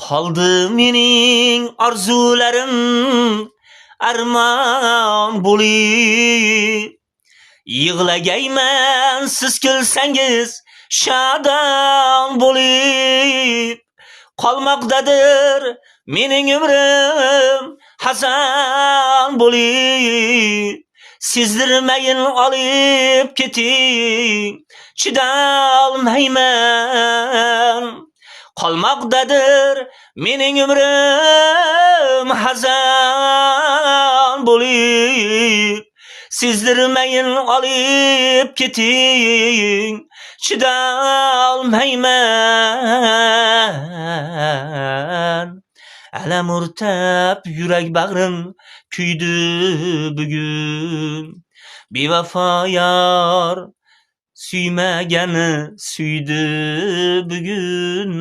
Qoldi mening orzularim armon bo'lib. Yig'lagayman siz kulsangiz shodon bo'lib. Qolmoqdadir mening umrim hazon bo'lib. Sezdirmayin olib keting, chidolmayman. Qolmoqdadir mening umrim hazon bo'lib. Sezdirmayin olib keting, chidolmayman. Alam o'rtab yurak bag'rim kuydi bugun. Bevafo yor suymagani suydi bugun.